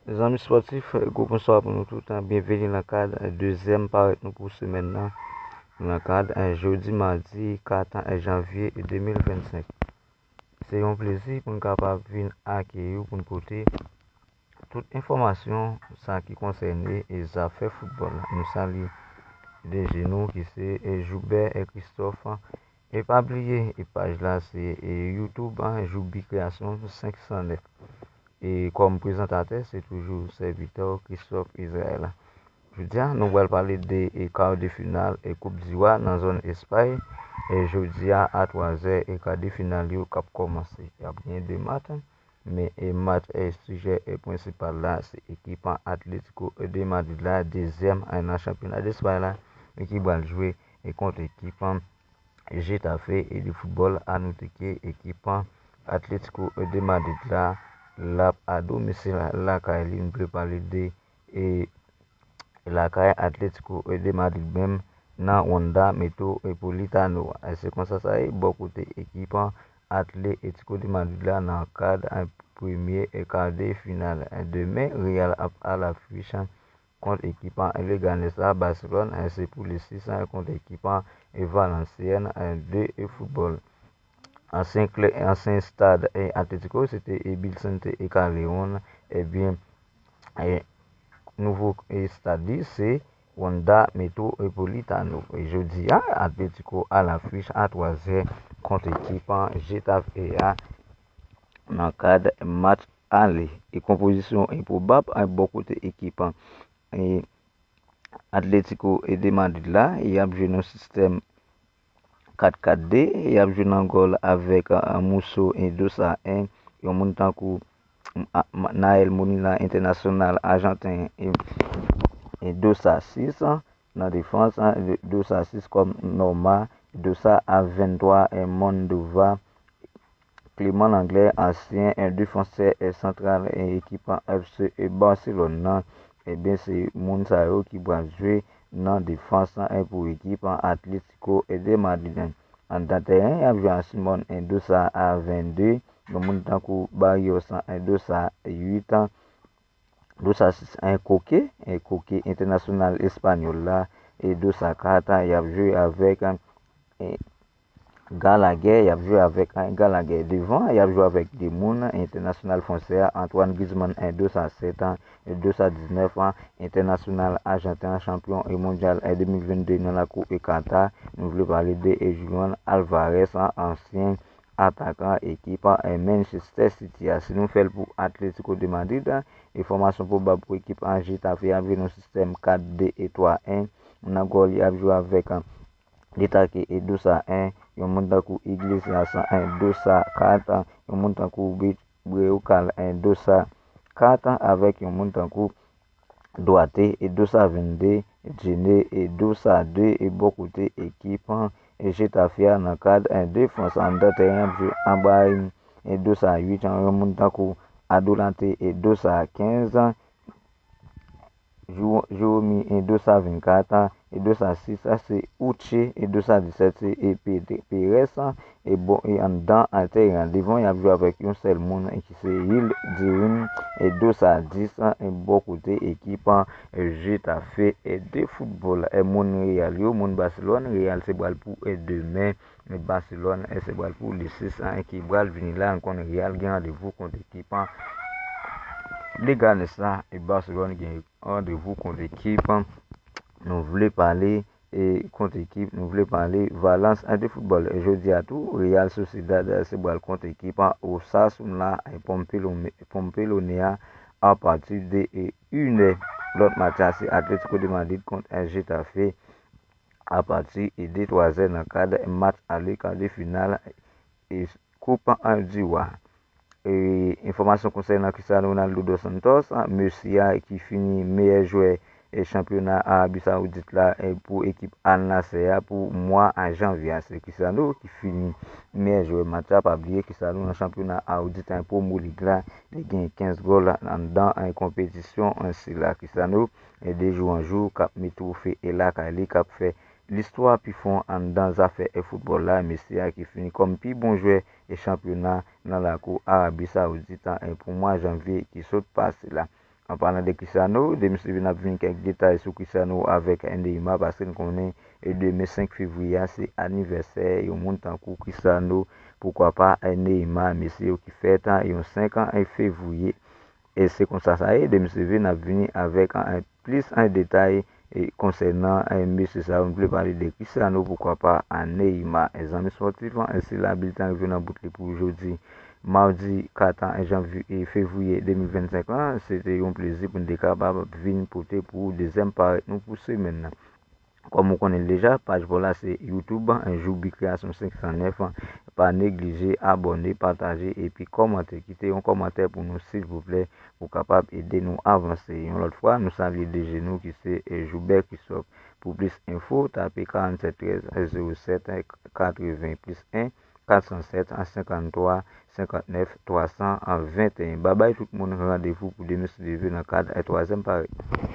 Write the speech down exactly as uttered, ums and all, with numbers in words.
Zanmi spòtif, gwo bonswa pou nou tout. Byenveni nan kad dezyèm parèt nou pou semèn nan, nan kad jodi madi kat janvye de mil vennsenk. Se yon plezi pou n kapab vin akeyi w pou n pote tout enfòmasyon sa ki konsène e zafè foutbòl la. Nou salye D J nou ki se Joubert Christophe. E pa bliye, e paj la se YouTube, Joubi Kreyasyon senk san nèf. E kòm prezantatè, se toujou sèvitè w, Christophe Israël. Jodi a, nou pral pale de e kar de final e Koup di Wa nan zòn Espay. E jodi a, a twa zè, e kar de final yo k ap kòmanse. Y ap gen de match, men e match e sijè e prensipal la, se ekip Atletico de Madrid la, dezyèm e nan chanpyona Espay la, e ki pral jwe e kont ekip Getafe e de foutbòl. A note ke ekip Atletico de Madrid la, l ap a domisil lakay li. Nou vle pale de e lakay Atletico de Madrid menm nan Wanda Metropolitano. E se konsa sa ye bò kote ekip Atletico de Madrid la nan kad premye kar de final. Demen, Real ap alafich kont ekip Leganes la. Barcelone, se pou le sis kont ekip Valenciennes de foutbòl. Ansyen, klè- ansyen stad Atletico, se te Vicente Calderón. Ebyen, e nouvo e stad li, se Wanda Metropolitano. E jodi a, Atletico alafich a twa zè kont ekip Getafe a nan kad match ale. E konpozisyon e pwobab a bò kote ekip e Atletico e de Madrid la, y ap jwe nan sistèm kat kat de, y ap jwe nan gòl avèk Musso e Dosa en, yon moun tankou Nael Molina, entènasyonal ajanten, e Dosa sis. Nan defans, Dosa sis kòm Norma, Dosa a venntwa, e Mondova, Clément Lenglet, ansyen defansè santral ekip F C Barcelone nan. Ebyen, se moun sa yo ki pral jwe nan defans pou ekip Atletico de Madrid. Anndan tèren, y ap jwe a Simon Dosa a vennde, yon moun tankou Barrios Dosa uit, Dosa sis, Koke, Koke entènasyonal espanyòl la, e Dosa kat, y ap jwe avèk Gallagher, y ap jwe avèk Gallagher. Devan, y ap jwe avèk de moun, entènasyonal fransè a, Antoine Griezmann, Dosa sèt, Dosa diznèf, entènasyonal ajanten, chanpyon e mondyal de mil vennde nan lakou e Qatar. Nou vle pale de Julian Alvarez, ansyen atakan ekip Manchester City a. Si nou fè l pou Atletico de Madrid, enfòmasyon pwobab pou ekip Getafe a, ap jwe nan sistèm kat de e twa en. Nan gòl, y ap jwe avèk Detaque e Dosa en, yon moun tankou Iglesias en, Dosa kat, yon moun tankou Breucal en, Dosa kat, avèk yon moun tankou Duarte e Dosa vennde, Djene e Dosa de, e bò kote ekip Getafe a nan kad defans. Anndan tèren, y ap jwe Abrahim e Dosa uit, yon moun tankou Adoulante e Dosa kenz, Jerome e Dosa vennkat, e Dosa sis se Uche, e Dosa disèt se e Perez, e bon, e anndan tèren an. Devan, y ap jwe avèk yon sèl moun ki se Yildirim, e Dosa dis, e bò kote ekip Getafe de foutbòl. E moun Real yo, moun Barcelone, Real se pral pou demen. Barcelone, e se pral pou le sis ki pral vini la. Nou konnen Real gen randevou kont ekip Leganes la, e Barcelone gen randevou kont ekip, nou vle pale, e kont ekip, nou vle pale Valence de foutbòl. E jodi a tou, Real Sociedad se pral kont ekip Osasuna e Pompelone a apati de e inè. Lòt match la, se Atletico de Madrid kont Getafe apati de twa zè nan kad match ale kar de final e Koup di Wa. E enfòmasyon konsènan Cristiano Ronaldo dos Santos, mesye a ki fini meyè jwè e chanpyona Arabi Sawoudit la, e pou ekip Al Nassr a pou mwa a janvye a. Se Cristiano ki fini meyè jwè match la. Pa bliye, Cristiano nan chanpyona Sawoudit la, Promo League la, li gen kenz gòl anndan konpetisyon sila. Cristiano, e de jou an jou, k ap met twofe e lakay li, k ap fè listwa pi fon anndan zafè e foutbòl la. Mesye a ki fini kòm pi bon jwè e chanpyona nan lakou Arabi Sawoudit la, e pou mwa janvye ki sot pase la. An palan de Cristiano, demen se vin ap vin kèk detay sou Cristiano avèk Neymar, paske n konnen e demen senk fevriye a se anivèsè yon moun tankou Cristiano, poukwa pa Neymar, mesye yo ki fèt yon senk fevriye. E se konsa sa ye, demen se vin ap vini avèk plis detay konsènan mesye sa yo. Nou vle pale de Cristiano, poukwa pa Neymar. Zanmi spòtif, se la biletan rive nan bout li pou jodi mawdi kat janvye, fevriye de mil vennsenk lan. Se te yon plezi pou n te kapab vin pote pou ou dezyèm parèt nou pou semèn nan. Kòm ou konnen l deja, paj pa w la se YouTube, Joubi Kreyasyon senk san nèf. Pa neglije abòne, pataje epi kòmante. Kite yon kòmantè pou nou, silvouplè, pou kapab ede nou avanse. Yon lòt fwa, nou salye D G nou ki se Joubert Christophe. Pou plis enfo, tape karanntsèt trèz zewo sèt katreven plis en, kat san sèt senkanntwa senkantnèf twa san venteyen. Babay tout moun, randevou pou demen si Dye vle nan kad twazyèm parèt.